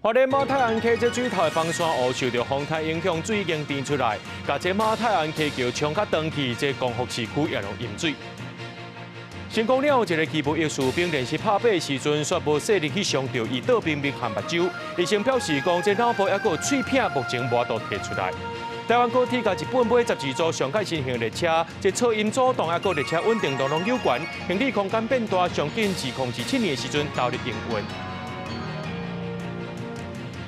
花蓮馬太鞍溪這水頭的崩山湖受著風颱影響，水已經溢出來，共這馬太鞍溪橋沖較長去，這光復市區也攏淹水。成功嶺一个機步役士兵練習拍靶時陣，煞無細力去傷著伊倒冰面含目睭。醫生表示講，這腦部抑閣有碎片，目前無法度提出來。台灣高鐵共日本買12組上蓋新型列車，這噪音阻擋抑閣列車穩定度攏有關，行李空間變大，上緊2027年的時陣投入營運。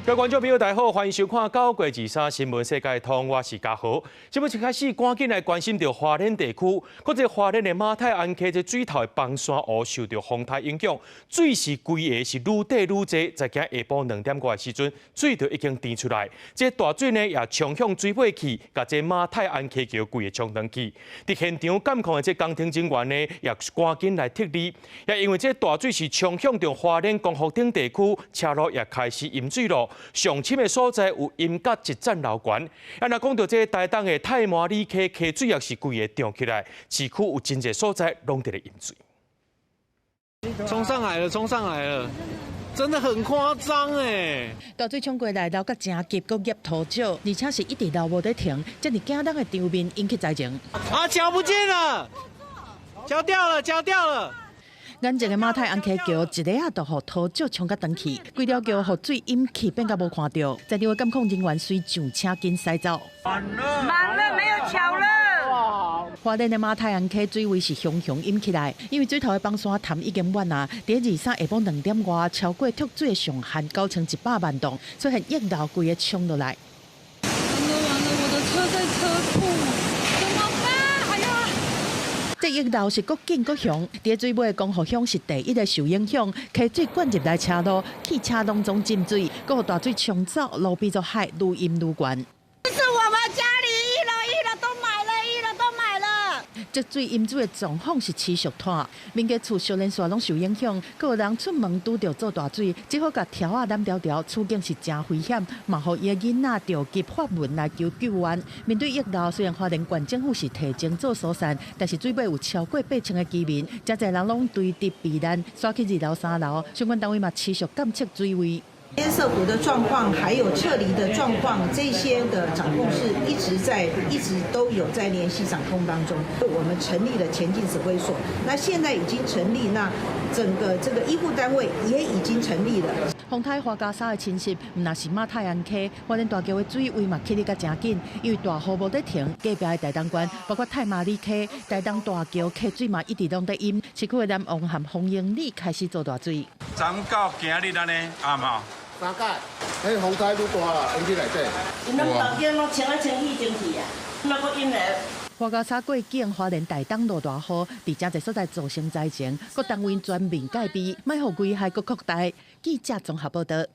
各位觀眾朋友，大家好，歡迎收看《9月23新聞世界通》，我是嘉豪。這擺一開始，趕緊來關心著花蓮地區，閣這花蓮的馬太鞍溪這水頭的崩山湖受著風颱影響，水是規个是愈底愈濟，在今下晡2點外的時陣，水就已經溢出來。這大水呢也衝向水尾去，共這馬太鞍溪橋規个沖斷去。佇現場監控的這工程人員呢，也趕緊來撤離。也因為這大水是衝向著花蓮光復頂地區，車路也開始淹水咯。上深的所在有淹甲一層樓懸。啊，若講著這台東的太麻里溪溪水也是規个漲起來，市區有真濟所在攏佇咧淹水。衝上來了，衝上來了，真的很誇張欸！大水衝過來，流甲誠急，閣夾塗石，而且是一直流無咧停，這爾驚人的場面引起災情。啊，橋不見了，橋掉了，橋掉了。眼前的馬太鞍溪橋一下仔就予塗石沖甲斷去，規條橋予水淹去，變甲無看著。在場的監控人員隨上車緊駛走。滿了，滿了，沒有橋了。花蓮的馬太鞍溪水位是雄雄淹起來，因為水頭的崩山潭已經滿啊，佇23下晡2點外，超過蓄水的上限9100萬噸，出現溢流規个沖落來。完了完了，我的車在車庫，怎麼辦？哎呀！這溢流是閣緊閣雄，佇水尾的光復鄉是第一个受影響，溪水灌入來車路，汽車攏總浸水，閣予大水沖走，路變做海，愈淹愈懸。這是我們家裡一樓一樓都滿了，一樓都滿了。積水淹水的狀況是持續拖，民家厝小連線攏受影響，閣有人出門拄著做大水，只好共條仔攬牢牢，處境是誠危險，嘛予伊的囡仔著急發文來求救援。面對溢流，雖然花蓮縣政府是提前做疏散，但是水尾有超過8000个居民，誠濟人攏堆佇避難，徙去二樓三樓，相關單位嘛持續監測水位。堰塞湖的狀況，還有撤離的狀況，這些的掌控是一直在、一直都有在聯繫掌控當中。我們成立了前進指揮所，那現在已經成立，那整個這個醫護單位也已經成立了。風颱樺加沙的侵襲，毋但是馬太鞍溪，花蓮大橋的水位嘛起得較誠緊，因為大雨無咧停，隔壁的台東縣，包括太麻里溪、台東大橋溪水嘛一直攏咧淹，市區的南旺和豐英里開始做大水。昨到今日按呢，啱無？三屆，彼風颱愈大啦，淹去內底。𪜶攏房間攏清啊清去清去啊，那閣淹來。樺加沙過境，花蓮台東落大雨，佇誠濟所在造成災情，各單位全面戒備，莫予危害閣擴大。記者綜合報導。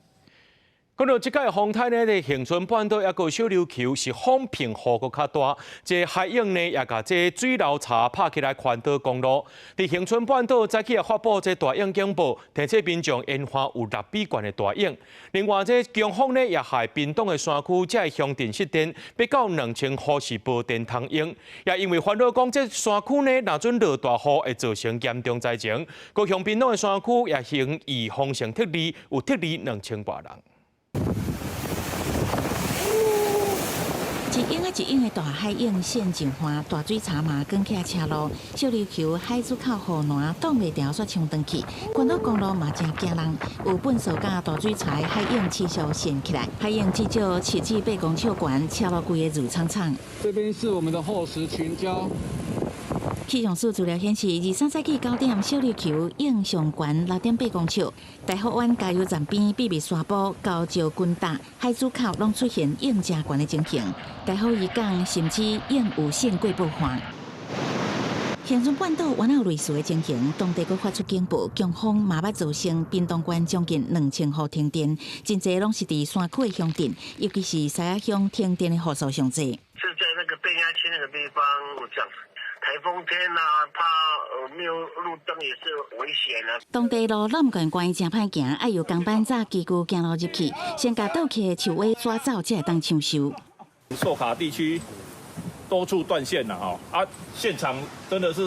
講到這擺風颱呢，佇恆春半島抑閣小琉球是風屏雨閣較大，這海湧呢也共這水流槽拍起來環島公路。佇恆春半島早起也發布這大湧警報，提醒民眾研判有6米懸的大湧。另外，這強風呢也害屏東的山區這鄉鎮失電，欲到2000戶是無電通用。也因為煩惱講這山區呢，若準落大雨會造成嚴重災情。高雄屏東的山區也行預防性撤離，有撤離2000外人。一湧仔一湧的大海湧現上岸，大水槽嘛捲起來車路，小琉球海珠口護欄擋袂牢，煞沖斷去，環島公路嘛誠驚人，有糞埽佮大水槽海湧持續掀起來，海湧至少7至8公尺懸，車路規个挐氅氅。這邊是我們的厚實群礁。氣象署資料顯示，23早起9點，小琉球湧上懸6.8公尺，大福灣加油站邊秘密沙埔、高石群島、海珠口攏出現湧誠懸的情形，大福漁港甚至湧有線過爆岸。恆春半島原來有類似的情形，當地閣發出警報，強風嘛捌造成屏東縣將近2000戶停電，真濟攏是佇山區的鄉鎮，尤其是獅仔鄉停電的戶數上濟。是在那個變壓器那個地方故障。颱風天啊，怕沒有路燈也是危險啊。當地路攏關關誠歹行，愛由工班紮機具行路入去，先共倒去的樹尾抓走，才會當搶修。壽卡地區多處斷線啦，吼啊！現場真的是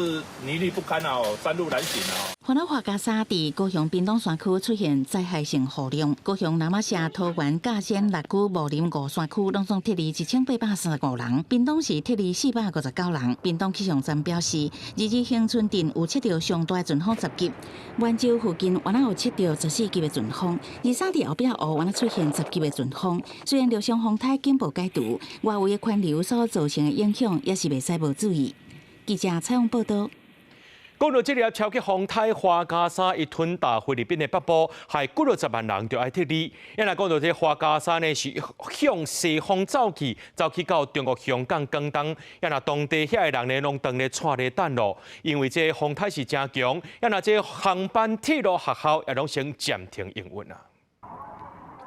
泥濘不堪啊，哦，山路難行啊。番仔樺加沙佇高雄屏東山區出現災害性雨量，高雄那瑪夏、桃園、甲仙、六龜、武林五山區攏總撤離1835人，屏東市撤離459人。屏東氣象站表示，二二恆春鎮有測著上大陣風10級，滿洲附近原來有測著14級的陣風，23佇後壁湖原來出現10級的陣風。雖然陸上風颱警報解除，外圍的環流所造成的影響也是袂使無注意。記者採訪報道。講到這粒超級風颱樺加沙，伊吞打菲律賓的北部，害幾落十萬人就愛撤離。因為講到這樺加沙呢，是向西方走去，走去到中國香港、廣東。因為當地遐的人呢，攏當咧掣咧等咯。因為這風颱是誠強，因為這航班、鐵路、學校也攏先暫停營運啊。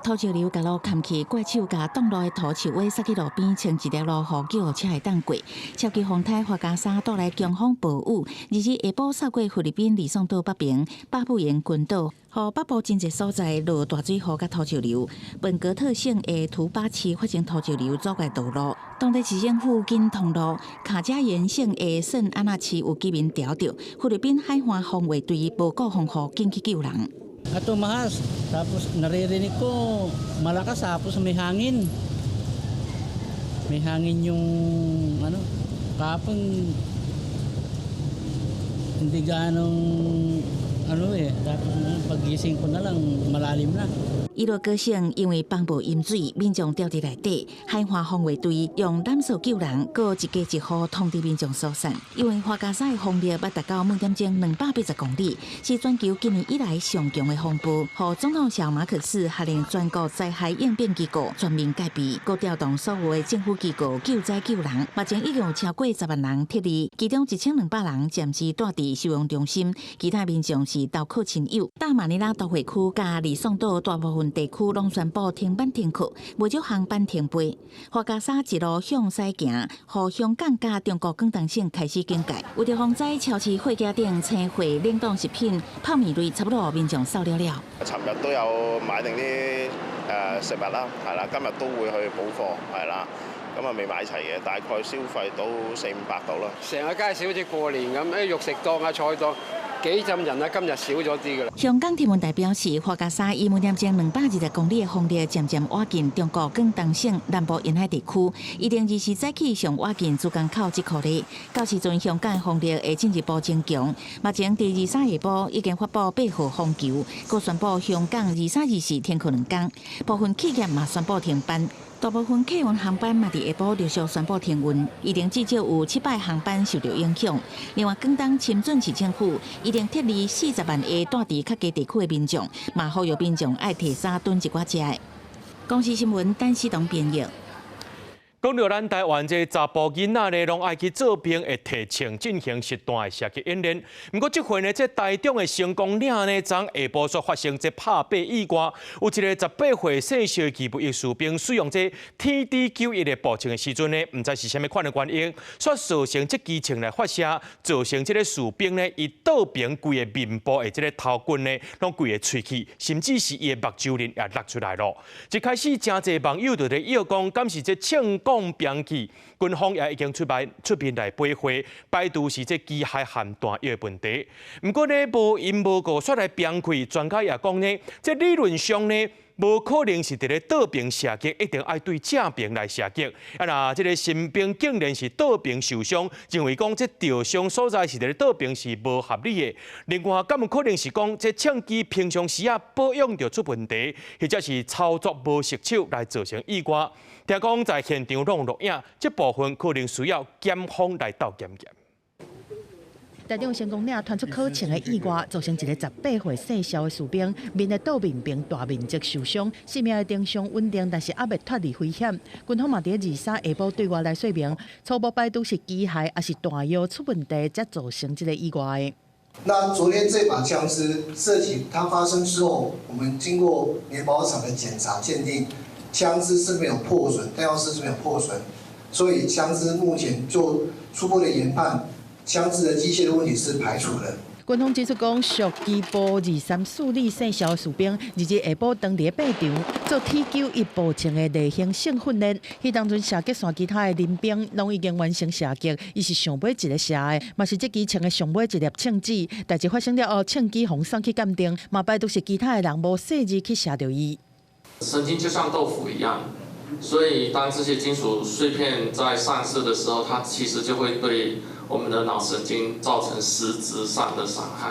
土石流共路崁去，怪手共擋路的土樹尾撒去路邊，穿一條落雨，救護車會當過。超級風颱樺加沙帶來強風暴雨，二日下晡掃過菲律賓呂宋島北邊、巴布延群島，予北部真濟所在落大水雨佮土石流。本格特省的圖巴市發生土石流阻礙道路，當地市政府緊通路。卡加延省的聖安娜市有居民牢著，菲律賓海岸防衛隊無顧風雨緊去救人。 At tumaas, tapos naririnig ko malakas tapos may hangin. May hangin yung ano, kahapon hindi gaanong ano eh, tapos paggising ko na lang malalim na. 伊洛哥省因為崩暴淹水，民眾牢佇內底，海岸防衛隊用纜索救人，閣一家一戶通知民眾疏散。因為樺加沙的風力捌達到每點鐘280公里，是全球今年以來上強的風暴。予總統小馬可斯下令全國災害應變機構全面戒備，閣調動所有的政府機構救災救人。目前已經有超過10萬人撤離，其中1200人暫時蹛佇收容中心，其他民眾是投靠親友。大馬尼拉都會區佮呂宋島大部分地區攏宣布停班停課，袂少航班停飛。樺加沙一路向西行，予香港佮中國廣東省開始警戒。為著防災，超市貨架頂青貨、冷凍食品、泡麵類，差不多民眾掃了了。尋日都有買定啲食物啦，係啦，今日都會去補貨，係啦。咁啊未買齊嘅，大概消費都四五百度啦。成個街市好似過年咁，啲肉食檔啊、菜檔幾浸人啊，今日少咗啲㗎啦。香港天文台表示，樺加沙以每點鐘220公里的風力，漸漸倚近中國廣東省南部沿海地區，預定24早起上倚近珠江口這塊里。到時陣香港的風力會進一步增強。目前佇23下晡已經發布8號風球，閣宣布香港23、24停課2工，部分企業嘛宣布停班。大部分客運航班嘛佇下晡陸續宣布停運，預定至少有7擺航班受到影響。另外，廣東深圳市政府已經撤離40萬個蹛佇較低地區的民眾，嘛呼籲民眾愛提早囤一寡食的。公視新聞陳思東編譯。講到咱台灣這查埔囡仔呢，攏愛去做兵，會提槍進行實彈的射擊演練。毋過這回呢，這台中的成功嶺呢，昨下晡煞發生這拍馬意外，有一个18歲細小的義務役士兵使用這 TD91的步槍的時陣呢，毋知是啥物款的原因，煞造成這支槍來發射，造成這个士兵呢，伊倒爿規个面部的這个頭骨呢，攏規个碎去，甚至是伊的目睭仁也落出來咯。一開始，誠濟網友就咧臆講，敢是這槍管兵器，軍方也已經出面來駁回，排除是這機械含彈藥的問題。毋過呢，無因無故煞來兵開，專家也講呢，這理論上呢，無可能是佇咧倒爿射擊，一定愛對正爿來射擊。啊，若這个新兵竟然是倒爿受傷，認為講這著傷所在是佇咧倒爿是無合理的。另外，敢有可能是講這槍支平常時啊保養就出問題，或者是操作無熟手來造成意外。聽講在現場攏錄影，這部分可能需要檢方來鬥檢驗。台中成功嶺傳出扣槍的意外，造成一个18歲細小的士兵面的倒面爿大面積受傷，性命的徵尚穩定，但是猶未脫離危險。軍方嘛佇23下晡對外來說明，初步排除是機械抑是彈藥出問題，才造成這个意外。那昨天這把槍支射擊它發生之後，我們經過聯保廠的檢查鑑定，槍支是沒有破損，彈藥室是沒有破損，所以槍支目前做初步的研判，槍支的機械的問題是排除的。軍方指出講，屬基部234旅生肖的士兵，2日下晡當佇咧靶場做 TQ-1步槍的例行性訓練。彼當陣射擊線其他的林兵攏已經完成射擊，伊是上尾一个射的，嘛是這支槍的上尾一粒槍子。代誌發生了後，槍支予送去鑑定，嘛排除是其他的人無細緻去射著伊。神經就像豆腐一樣，所以當這些金屬碎片在散射的時候，它其實就會對我們的腦神經造成實質上的傷害。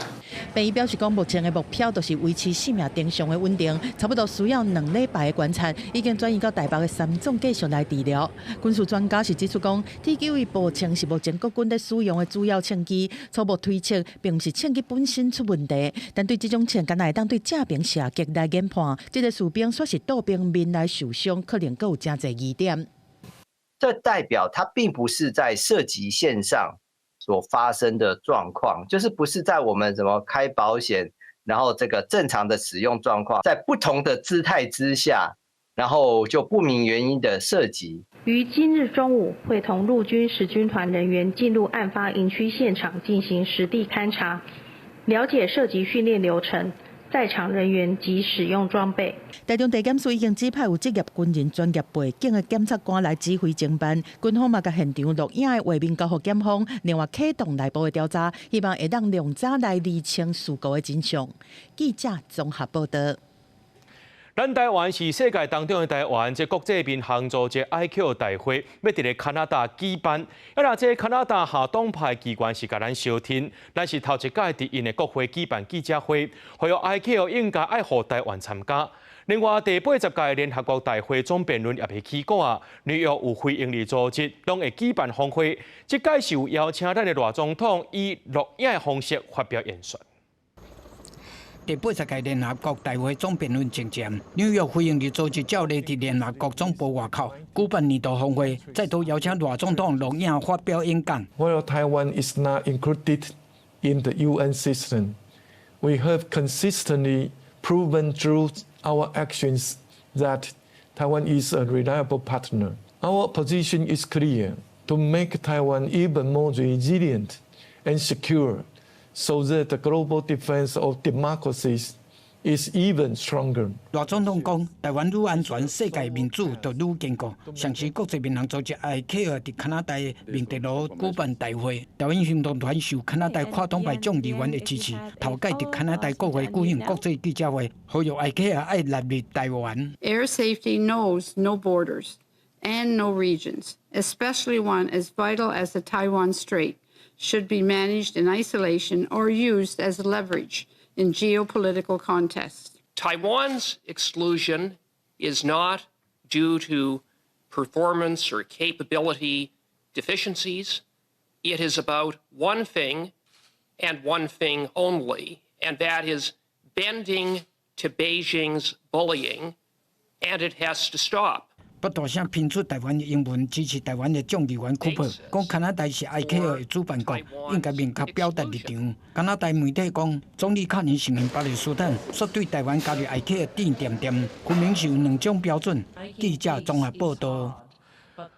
病醫表示講，目前的目標就是維持生命徵象的穩定，差不多需要2禮拜的觀察，已經轉移到台北的三總繼續來治療。軍事專家是指出講，TQ-1步槍是目前國軍咧使用的主要槍支，初步推測並毋是槍支本身出問題，但對這種槍，敢若會當對正爿射擊來研判，這個士兵煞是倒爿面來受傷，可能閣有誠濟疑點。這代表它並不是在射擊線上所發生的狀況，就是不是在我們什麼開保險，然後這個正常的使用狀況，在不同的姿態之下，然後就不明原因的射擊。於今日中午，會同陸軍十軍團人員進入案發營區現場進行實地勘查，了解射擊訓練流程、在場人員及使用裝備。台中地檢署已經指派有職業軍人專業背景的檢察官來指揮偵辦，軍方嘛共現場錄影的畫面交予檢方，另外啟動內部的調查，希望會當量早來釐清事故的真相。記者綜合報道。咱台灣是世界當中的台灣，這國際民航組織 ICAO 大會欲佇咧加拿大舉辦。啊，若這加拿大下黨派機關是共咱相挺，咱是頭一屆佇𪜶的國會舉辦記者會，呼籲 ICAO 應該愛予台灣參加。另外，第80屆聯合國大會總辯論也欲起鼓啊，紐約有非營利組織攏會舉辦峰會，這屆是有邀請咱的賴總統以錄影的方式發表演說。第80屆聯合國大會總辯論前瞻，紐約非營利組織照例佇聯合國總部外口舉辦年度峰會，再度邀請賴總統錄影發表演講。 While Taiwan is not included in the UN system, we have consistently proven through our actions that Taiwan is a reliable partner. Our position is clear: to make Taiwan even more resilient and secure, so that the global defense of democracies is even stronger. 賴總統講，台灣愈安全，世界民主就愈堅固。上時國際民航組織 ICAO 佇加拿大蒙特羅舉辦大會，台灣行動團受加拿大跨黨派眾議員的支持，頭擺佇加拿大國會舉行國際記者會，呼籲 ICAO 愛納入台灣。 Air safety knows no borders and no regions, especially one as vital as the Taiwan Strait, should be managed in isolation or used as leverage in geopolitical contests. Taiwan's exclusion is not due to performance or capability deficiencies. It is about one thing and one thing only, and that is bending to Beijing's bullying, and it has to stop. 不大聲拼出台灣的英文支持台灣的眾議員庫珀講，加拿大是 ICAO 的主辦國，應該明確表達立場。加拿大媒體講，總理卡尼承認巴勒斯坦，煞對台灣加入 ICAO 指點點，分明是有兩種標準。記者綜合報道。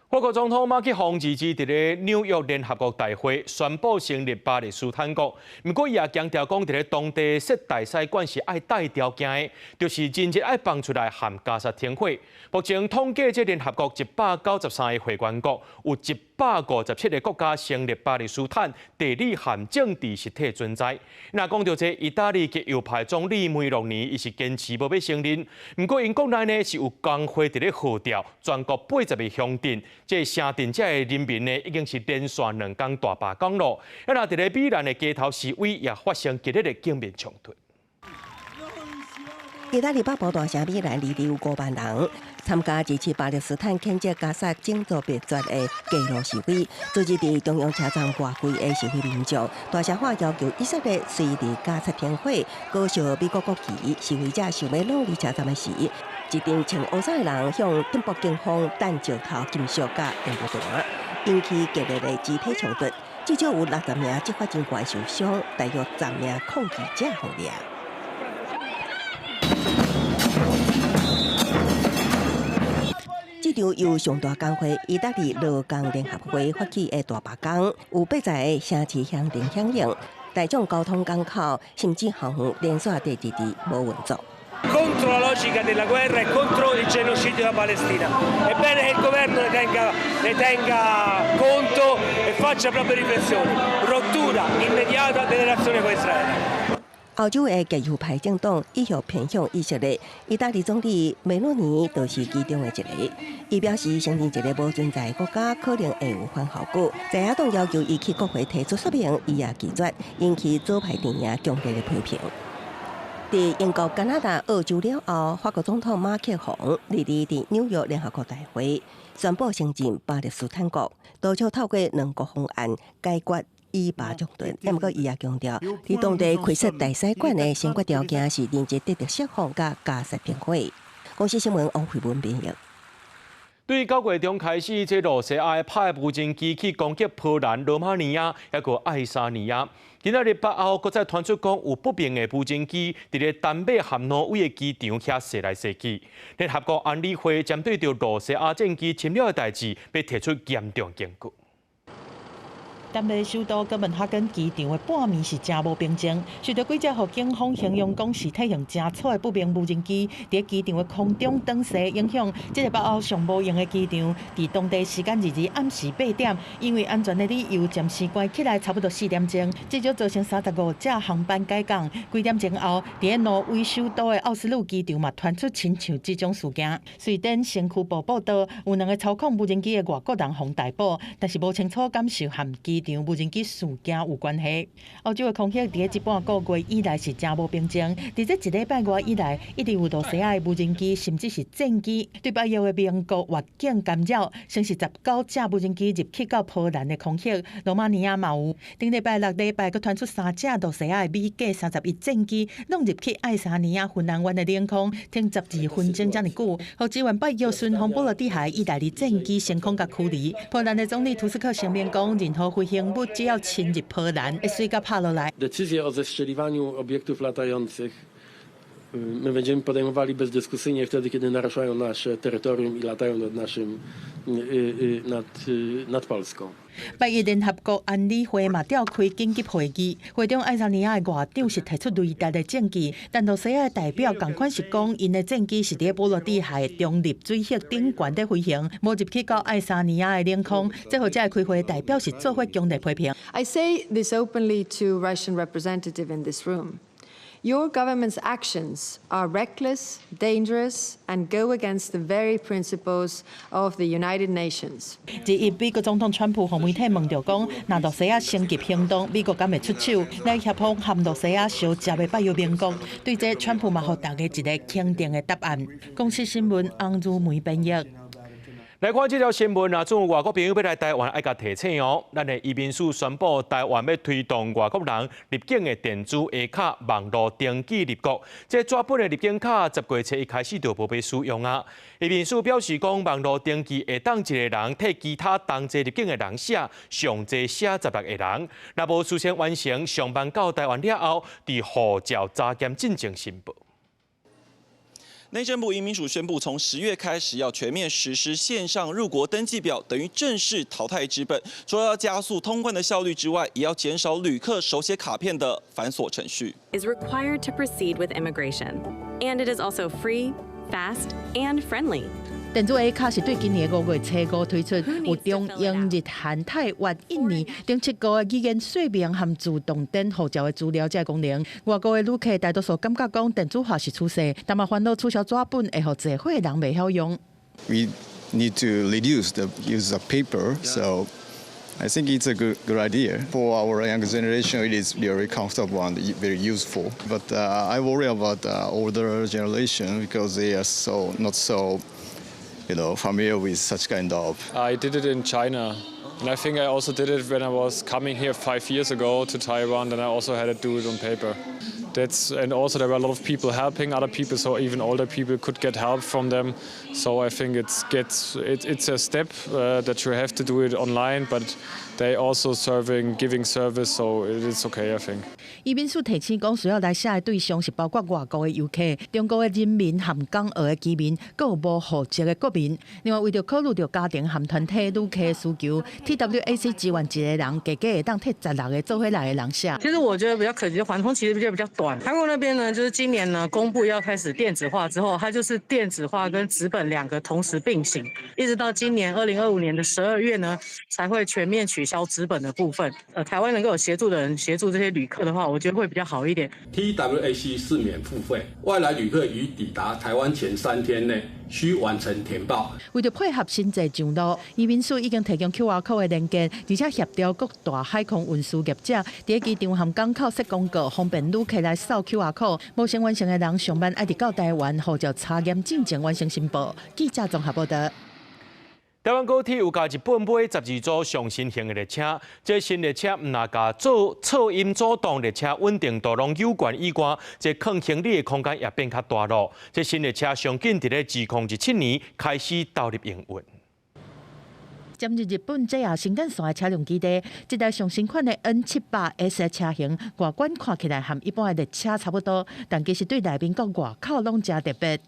法國總統馬克宏二日佇咧紐約聯合國大會宣布成立巴勒斯坦國，毋過伊也強調講，佇咧當地設大使館是愛帶條件的，就是人質愛放出來和加沙停火。目前統計，這聯合國193个會員國，有157個國家承認巴勒斯坦地理和政治實體存在。若講著這意大利極右派總理梅洛尼，伊是堅持無欲承認，毋過𪜶國內呢是有工會佇咧號召全國80個鄉鎮。這城鎮這个人民呢，已經是連續2工大罷工咯。啊，若佇咧米蘭的街頭示威，也發生激烈的警民衝突。意大利北部大城米蘭，二日有5萬人參加支持巴勒斯坦譴責加薩種族滅絕的街路示威。組織佇中央車站外圍的示威民眾，大聲喊要求以色列隨佇加薩停火，高燒美國國旗。示威者想欲挏離車站的時，一陣穿烏衫的人向北部警方擲石頭、金屬佮電弧彈，引起激烈的肢體衝突。至少有60名執法人員受傷，大約10名抗議者予掠。這場由上大工會意大利勞工聯合會發起的大罷工，有80個城市鄉鎮響應。大眾交通港口甚至校園連續第二日無運作。 Contro la logica della guerra e contro il genocidio della Palestina. È bene che il governo ne tenga conto e faccia proprie riflessioni. Rottura immediata delle relazioni con Israele. 歐洲的極右派政黨一向偏向以色列，意大利總理梅洛尼就是其中的一個。伊表示，承認一個無存在國家可能會有反效果。在野黨要求伊去國會提出說明，伊也拒絕，引起左派陣營強烈的批評。佇英國、加拿大、澳洲了後，法國總統馬克宏22佇紐約聯合國大會宣布承認巴勒斯坦國，提出透過兩國方案解決以巴衝突。毋過伊也強調，佇當地開設大使館的先決條件是人質得到釋放佮加薩停火。公視新聞王慧文編譯。對9月中開始，這羅西亞派無人機去攻擊波蘭、羅馬尼亞，抑閣愛沙尼亞。今仔日北歐閣再傳出講有不明的無人機佇咧丹麥和挪威的機場遐踅來踅去。聯合國安理會針對著羅西亞戰機侵略的代誌，欲提出嚴重警告。丹麥首都哥本哈根機場的半暝是誠無平靜，受到幾隻予警方形容講是體型誠粗的不明無人機佇機場的空中轉踅影響，這个北歐上無閒的機場，佇當地時間22暗時8點，因為安全的理由暫時關起來，差不多4點鐘，至少造成35隻航班改降。幾點鐘後，佇咧挪威首都的奧斯陸機場嘛傳出親像這種事件。瑞典先驅報報導，有兩个操控無人機的外國人予逮捕，但是無清楚敢是和機場無人機事件有關係。歐洲的空域佇咧這半個月以來是誠無平靜，佇這一禮拜外以來，一直有羅西亞的無人機，甚至是戰機對北約的盟國越境干擾，先是19隻無人機入去到波蘭的空域，羅馬尼亞嘛有。頂禮拜六禮拜閣傳出三隻羅西亞的米格31戰機，攏入去愛沙尼亞芬蘭灣的領空，停12分鐘遮爾久，予支援北約巡防波羅的海意大利戰機升空共驅離。波蘭的總理圖斯克聲明講，任何飛行物只要侵入波蘭，會隨共拍落來。 Decyzję o zestrzeliwaniu obiektów latających my będziemy podejmowali bezdyskusyjnie wtedy, kiedy naruszają nasze terytorium i latają nad naszym, nad, nad Polską. 拜一聯合國安理會嘛召開緊急會議，會中愛沙尼亞的外長是提出雷達的證據，但羅西亞的代表仝款是講，𪜶的戰機是佇波羅的海中立水域頂懸佇飛行，無入去到愛沙尼亞的領空。這予這个開會的代表是做伙強烈批評。 I say this openly to Russian representative in this room. Your government's actions are reckless, dangerous, and go against the very principles of the United Nations. 這一美國總統川普予媒體問著講，若羅西亞升級行動，美國敢會出手來協防和羅西亞相接的北約盟國？對這，川普嘛予大家一个肯定的答案。公視新聞翁如梅編譯。來看這條新聞啊，總有外國朋友欲來台灣，愛共提醒哦。咱的移民署宣布，台灣欲推動外國人入境的電子 A 卡網路登記入國。這紙本的入境卡，10月初一開始就無欲使用啊。移民署表示講，網路登記會當一个人替其他同齊入境的人寫，上濟寫16個人。若無事先完成上網到台灣了後，佇護照查驗進前申報。內政部移民署宣布，從10月開始要全面實施線上入國登記表，等於正式淘汰紙本。除了要加速通關的效率之外，也要減少旅客手寫卡片的繁瑣程序。 Is required to proceed with immigration, and it is also free, fast, and friendly. 電子 A 卡是對今年5月初5推出，有中英日韓泰越印尼等七國的語言說明和自動登護照的資料這个功能。外國的旅客大多數感覺講電子化是趨勢，但嘛煩惱取消紙本會予濟歲人袂曉用。 We need to reduce the use of paper, so I think it's a good idea. For our younger generation, it is very comfortable and very useful. But I worry about the older generation because they are so not so familiar with such kind of. I did it in China. And I think I also did it when I was coming here 5 years ago to Taiwan, and I also had to do it on paper. That's and also there were a lot of people helping other people, so even older people could get help from them. So I think it's a step that you have to do it online, but they also serving giving service, so it is okay, I think. 移民署提醒講，需要來寫的對象是包括外國的遊客、中國的人民和港澳的居民，閣有無戶籍的國民。另外，為著考慮著家庭和團體旅客的需求，TWAC 支援一个人，加加會當替16个做伙來的人寫。其實我覺得比較可惜，緩衝期比較短。韓國那邊呢，就是今年呢公布要開始電子化之後，它就是電子化跟紙本兩個同時並行，一直到今年2025年的12月呢，才會全面取消紙本的部分。台灣能夠有協助的人協助這些旅客的話，我覺得會比較好一點。 TWAC 是免付費，外來旅客於抵達台灣前3天內須完成填報。為著配合新制上路，移民署已經提供 QR code 的連結，而且協調各大海空運輸業者，佇機場和港口設廣告，方便旅客來掃 QR code。無先完成的人，上班愛佇到台灣護照查驗進前完成申報。記者綜合報導。台灣高鐵有共日本買12組上新型的列車，這新列車毋但共做噪音阻擋列車穩定度攏有懸以外，這囥行李的空間也變較大囉。這新列車上緊佇咧2027年開始投入營運。針對日本 JR 新幹線的車輛基地，這台上新款的 N700S 車型，外觀看起來和一般的列車差不多，但其實對內面佮外口攏誠特別。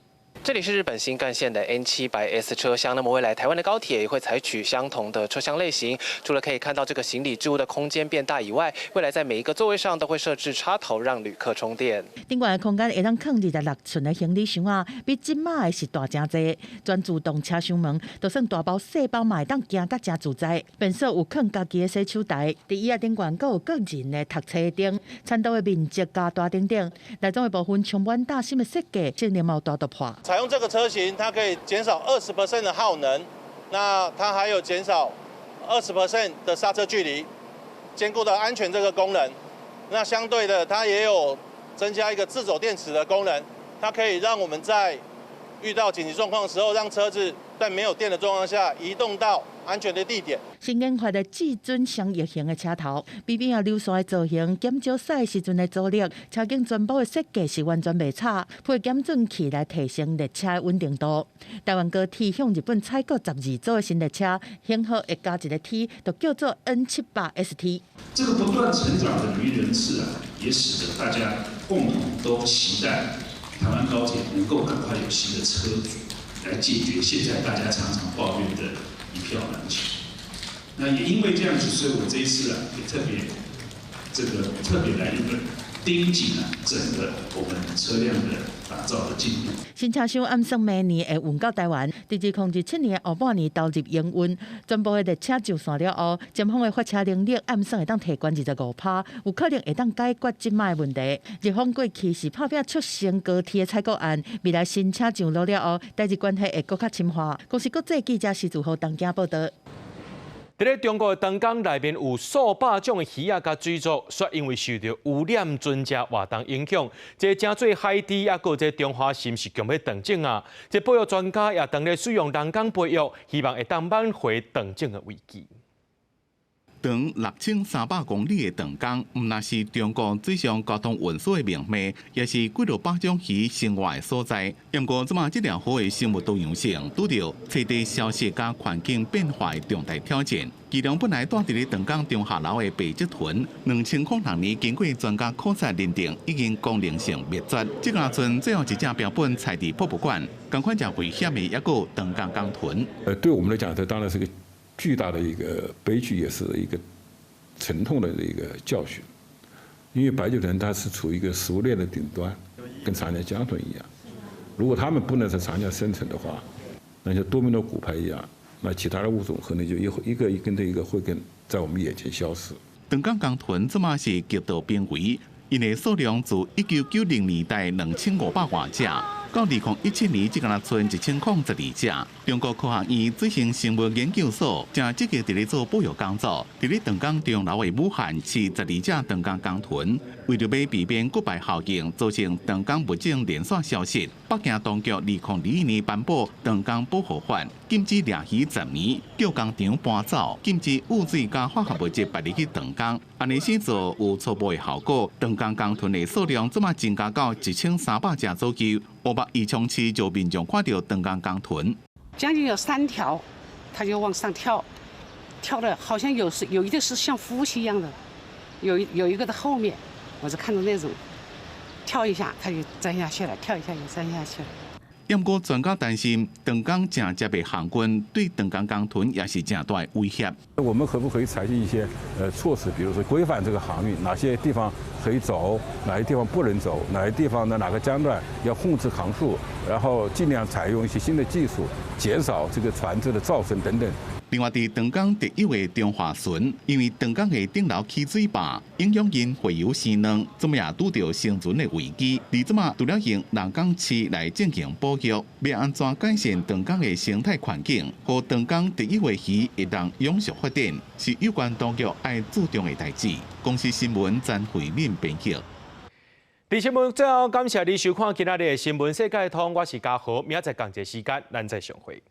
這裡是日本新幹線的 N700S 車廂，那麼未來台灣的高鐵也會採取相同的車廂類型。除了可以看到這個行李置物的空間變大以外，未來在每一個座位上都會設置插頭，讓旅客充電。頂懸的空間會當囥26寸的行李箱仔，比這馬的是大誠濟。全自動車廂門，就算大包細包嘛會當行甲誠自在。便所有囥家己的洗手台，佇椅仔頂懸閣有個人的讀冊燈，餐桌的面積加大等等。內裝的部分充滿嶄新的設計，性能嘛有大突破。採用這個車型，它可以減少20% 的耗能，那它還有減少20% 的剎車距離，兼顧到安全這個功能。那相對的，它也有增加一個自走電池的功能，它可以讓我們在遇到緊急狀況的時候，讓車子在沒有電的狀況下移動到安全的地點。新研發的至尊雙翼型的車頭，比邊仔流線的造型，減少駛時陣的阻力，車頸全部的設計是完全袂差，配減震器來提升列車的穩定度。台灣高鐵向日本採購12組的新列車，型號會加一個 T，就叫做 N700ST。這個不斷成長的旅人次啊，也使得大家共同都期待台灣高鐵能夠趕快有新的車組來解決現在大家常常抱怨的一票難求。那也因為這樣子，所以我這一次啊，也特別來日本盯緊了整個我們車輛的打造的進度。新車廂按算明年會運到台灣，佇2027年下半年投入營運。全部的列車上線了後，尖峰的發車能力按算會當提懸25%，有可能會當解決這擺的問題。日方過去是拍拚促成高鐵的採購案，未來新車上路了後，台日關係會閣較深化。公視國際記者施祖豪東京報導。佇咧中國的長江內面有數百種的魚仔佮水族，卻因為受著污染船隻活動影響，這成做海豬，抑閣這中華鱘是強欲斷種啊！這保育專家也當咧使用人工培育，希望會當挽回斷種的危機。長6300公里的長江，毋但是中國水上交通運輸的命脈，也是幾落百種魚生活的所在。毋過，這馬這條河的生物多樣性，拄著棲地消失佮環境變化的重大挑戰。其中本來蹛佇咧長江中下流的白脊豚，2006年經過專家考察認定，已經功能性滅絕。這個賰最後一隻標本採佇博物館，仝款誠危險的抑閣有長江江豚。對我們來講，這當然是個巨大的一個悲劇，也是一個沉痛的一個教訓。因為白鯽豚它是處於一個食物鏈的頂端，跟長江江豚一樣。如果它們不能在長江生存的話，那像多米諾骨牌一樣，那其他的物種可能就一一個一跟著一個會跟在我們眼前消失。長江江豚這馬是極度瀕危，𪜶的數量自1990年代2500外隻，到2017年只干焦賰1012隻。中國科學院水生生物研究所正積極佇咧做保育工作，佇咧長江中流的武漢飼12隻長江江豚，為著欲避免骨牌效應，造成長江物種連續消失。北京當局2021年頒布《長江保護法》，禁止掠魚10年，叫工廠搬走，禁止污水佮化學物質排入去長江。按呢先做有初步的效果。長江江豚的數量這馬增加到1300隻左右。湖北宜昌市就民眾看著長江江豚，將近有三條，它就往上跳，跳的好像有是有一個是像夫妻一樣的，有一個在後面，我是看到那種跳一下，它就鑽下去了，跳一下就鑽下去了。毋過專家擔心，長江誠濟的航運對長江江豚也是誠大的威脅。我們可不可以採取一些措施，比如說規範這個航運，哪些地方可以走，哪些地方不能走，哪些地方的哪個江段要控制航速，然後盡量採用一些新的技術，減少這個船隻的噪聲等等。另外，佇長江特有的中華鱘，因為長江的頂流起水壩，影響𪜶洄游生卵，這馬也拄著生存的危機。而這馬除了用人工飼來進行保育，欲按怎改善長江的生態環境，予長江特有的魚會當永續發展，是有關當局愛注重的代誌。公視新聞詹慧敏編輯。佇新聞最後，感謝你收看今仔日的新聞世界通，我是嘉豪，明仔載仝一个時間，咱再相會。